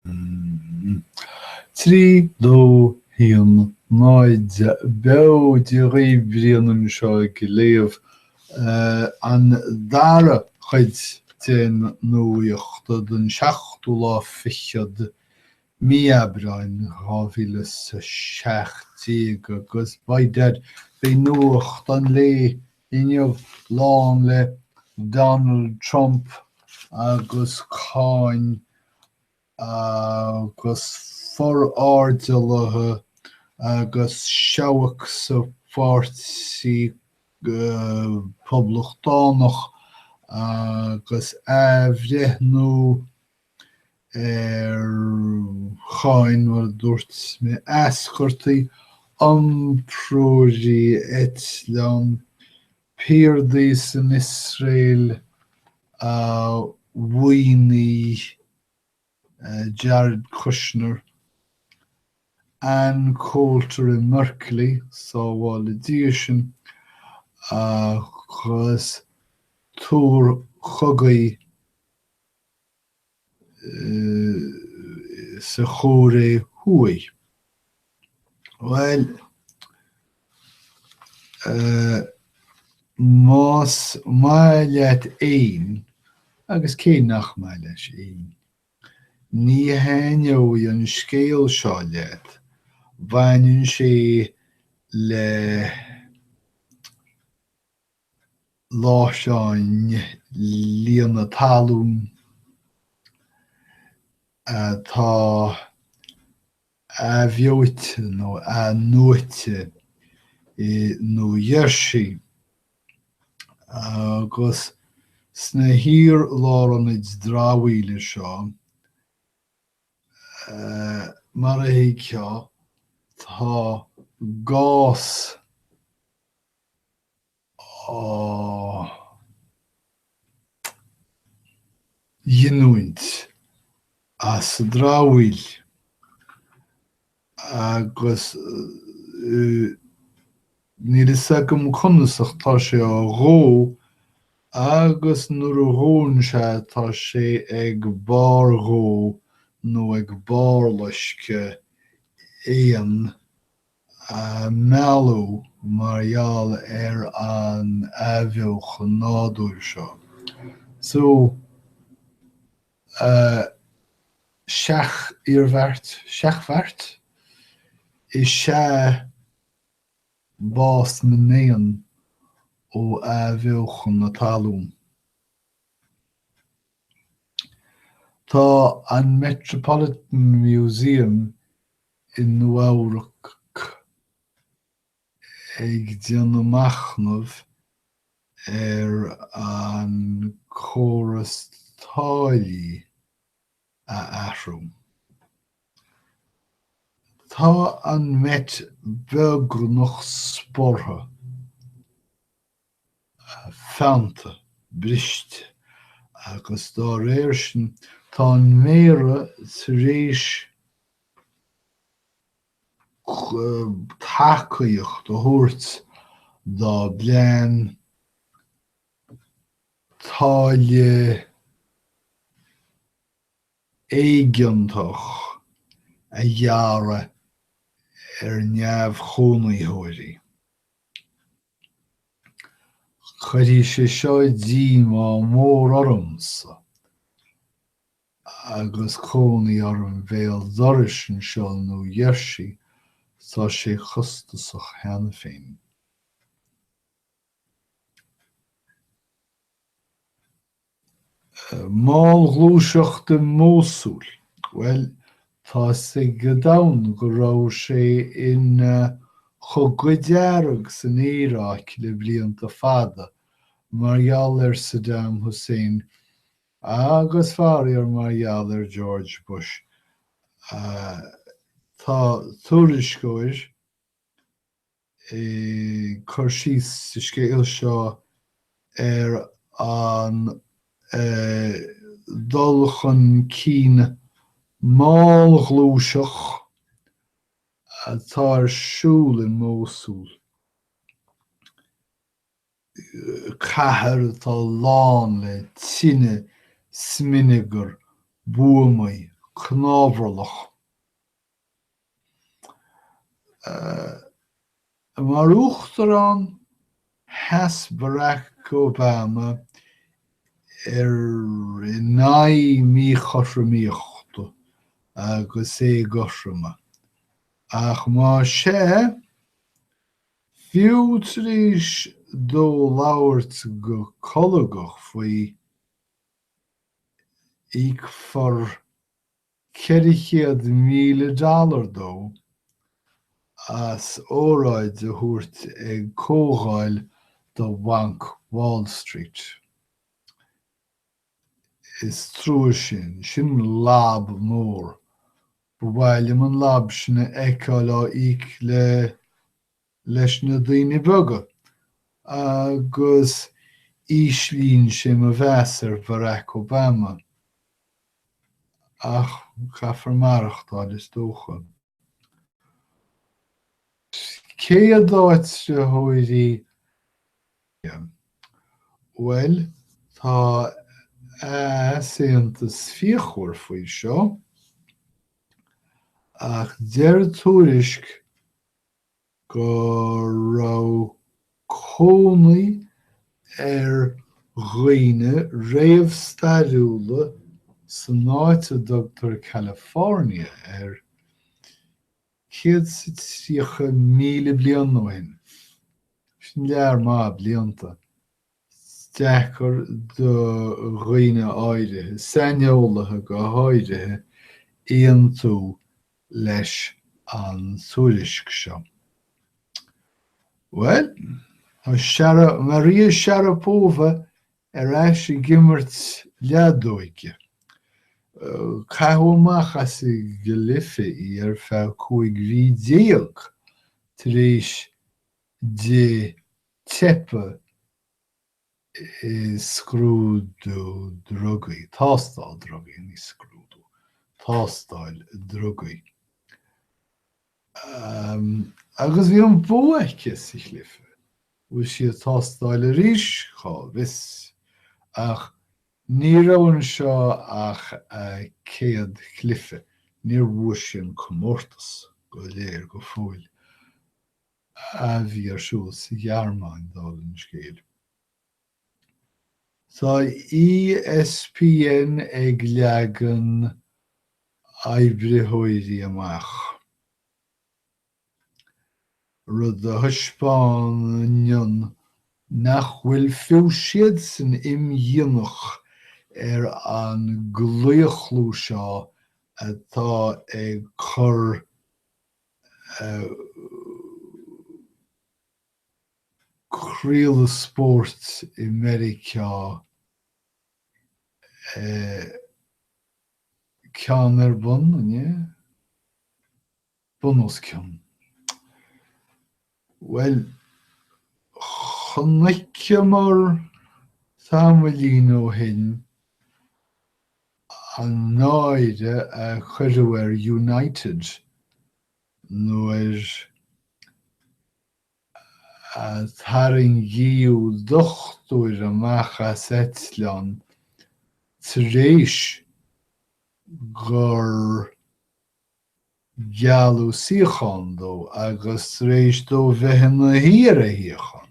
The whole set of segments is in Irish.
3, 2, 1, 0, Beo Dia dhaoibh, Brian anseo ag léamh an dara cuid den nuacht don seachtú lá fichead mí Aibreáin 2017 agus by dad beidh nuacht an lae inniu lán le Donald Trump agus cáin agus forairdeallaithe agus seabhac sa Pháirtí Poblachtánach agus athbhreithniú ar cháin, mar a dúirt mé, eascairtí, iompróirí eitleán, piardaí san Iosrael a mhaoinigh Jared Kushner, Ann Coulter i mBerkeley, sábhála Dia sinn, agus tuar cogaidh sa Chóiré Thuaidh. Bhuel, más maith leat éin, agus cé nach maith leis éin, ní thaitneoidh an scéal seo leat, baineann sé le láithreáin líonadh talún atá athbheoite nó athnuaite i Nua Gheirsí agus sna hiar-lárionaid dramhaíola seo, mar a thuigfeá, tá gás á ghiniúint as an dramhaíl agus níl fhios agam conas ach tá sé á dhó agus nuair a dhónn sé tá sé ag barrdhó nó ag barrloisceadh éan a mealladh mar gheall ar an athbheochan nádúir seo. So, seach-iarmhairt, seachbheart? is ea bás na n-éan ó athbheochan na talún. Tá an Metropolitan Museum i Nua-Eabhrac ag déanamh machnaimh ar an córas táillí a athrú. Tá an Met beagnach sportha. feannta, briste, agus dá réir sin tá an Méara tar éis tacaíocht a thabhairt dá bplean táille éigeantach a ghearradh ar neamhchónaitheoirí. Cuirfidh sé seo díomá mór ormsa agus cónaí orm béal dorais anseo i Nua Gheirsí, tá sé costasach cheana féin. Mallghluaiseacht i Mósúil? Bhuel, tá 'fhios ag an domhan go raibh sé ina chogadh dearg san Iaráic le blianta fada mar gheall ar Saddam Hussein agus faraor mar gheall ar George Bush. Tá tuairisceoir ag cur síos sa scéal seo ar an dul chun cinn mallghluaiseach atá ar siúl i Mósúl. cathair atá lán le tine, smionagar, buamaí, Cnámharlach. Mar uachtarán, sheas Barack Obama ar in aghaidh míchothromaíochta agus éagothroime. Ach más ea, fiú tar éis dó labhairt go colgach faoi, íocfar $400,000 dollar dó as óráid a thabhairt ag comhdháil do Bhanc Wall Street. Is trua sin. Sin lab mór. Ba mhaith liom an lab sin a fheiceáil á íoc le leis na daoine beaga agus íslíonn sé mo mheas ar Barack Obama. Ach caithfear maireachtáil, is dócha. Céad-áitritheoirí Bhuel, tá easaontas fíochmhar faoi seo, ach deir tuairisc go raibh cónaí ar dhaoine réamhstairiúla san áit a dtugtar California air 130,000 bliain ó shin. Sin lear maith blianta. Is deacair do dhaoine áirithe, saineolaithe go háirithe, aontú leis an tuairisc seo. Bhuel, tá Maria Sharapova ar ais ag imirt leadóige. Caitheadh amach as an gcluiche í ar feadh 15 mhí tar éis di teipeadh i scrúdú drugaí, tástáil drugaí, ní scrúdú, tástáil drugaí. Agus bhí an bua aici sa chluiche. Bhfuil sí ag tástáil arís? Cá bhfios. Ach ní raibh anseo ach a céad chluiche, níor bhuaigh sí an comórtas go léir go fóill. a bhí ar siúl sa Ghearmáin, dála an scéil. Tá ESPN ag leagan oibritheoirí amach, rud a thaispeánann nach bhfuil fiú siadsan imdhíonach ar an gclaochlú seo atá ag cur craoladh spóirt i Meiriceá ceann ar bun, an ea? Bun os cionn. Bhuel, chonaiceamar tamaillín ó shin an náire a cuireadh ar United nuair a tarraingíodh dochtúir amach as eitleán tar éis gur gealladh suíochán dó agus tar éis dó bheith ina shuí ar a shuíochán.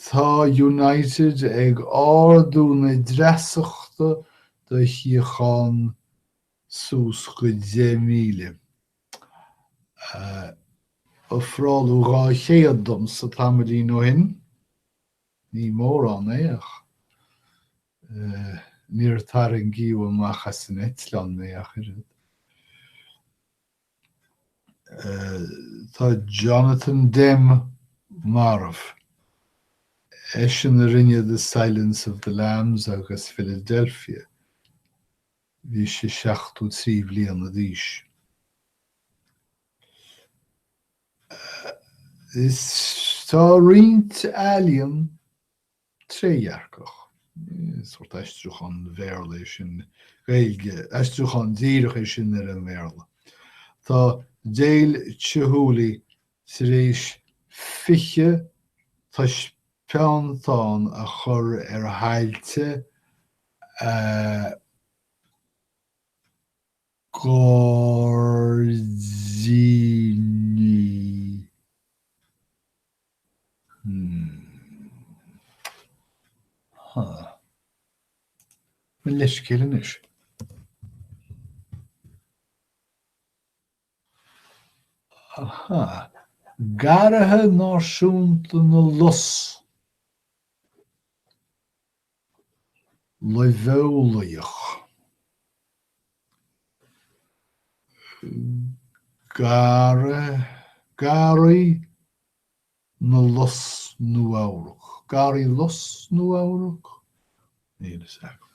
Tá United ag ardú na dreasachta do shuíochán suas go 10,000. Ofráladh 200 domsa tamaillín ó shin. Ní mórán é ach níor tarraingíodh amach as an eitleán mé ach oiread. Tá Jonathan Demme marbh. Eisean a rinne The Silence of the Lambs agus Philadelphia. Bhí sé 73 bliana d'aois. Is tá roinnt ealaíon trédhearcach. Sórt aistriúchán Bhéarla é sin, Gaeilge, aistriúchán díreach é sin ar an mBéarla. Tá Dale Chihuly tar éis 20 taispeántán a chur ar thailte. Gairdíní. Hmm. Huh. Mo leithscéal anois. Aha. Garraithe Náisiúnta na Lus. Luibheolaíoch. Garraí na Lus Nua-Eabhrac. Garraí Lus Nua-Eabhrac? Níl fhios agam.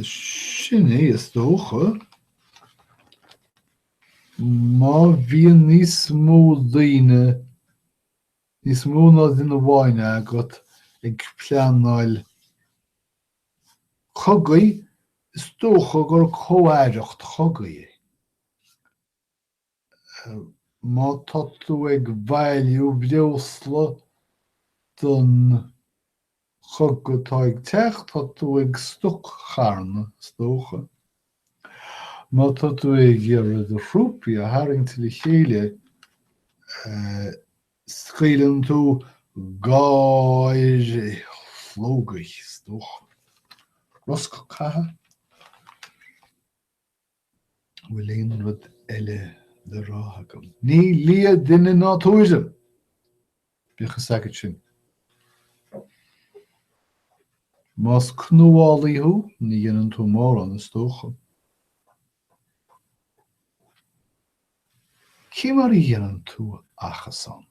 Sin é, is dócha. Má bhíonn níos mó daoine níos mó ná duine amháin agat ag pleanáil cogaidh, is dócha gur comh-aireacht chogaidh é. Má tá tú ag bailiú breosla don chogadh atá ag teacht, tá tú ag stoc-charnadh, is dócha. Má tá tú ag iarraidh do thrúpaí a tharraingt le chéile, scaoileann tú gáir shlógaidh, is dócha. Rosc catha? An bhfuil aon rud eile le rá agam? Ní lia duine ná tuairim! Bíodh fhios agat sin. Más cnúálaí thú, ní dhéanann tú mórán, is dócha. Cé mar a dhéanann tú achasán?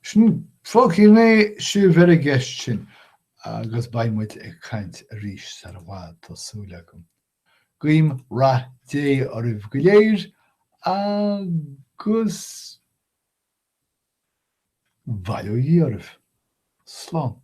Sin, fágfaidh mé sibh ar an gceist sin agus beidh muid ag caint arís sar i bhfad, tá súil agam. Guím rath Dé oraibh go léir agus bail ó Dhia oraibh. Slán.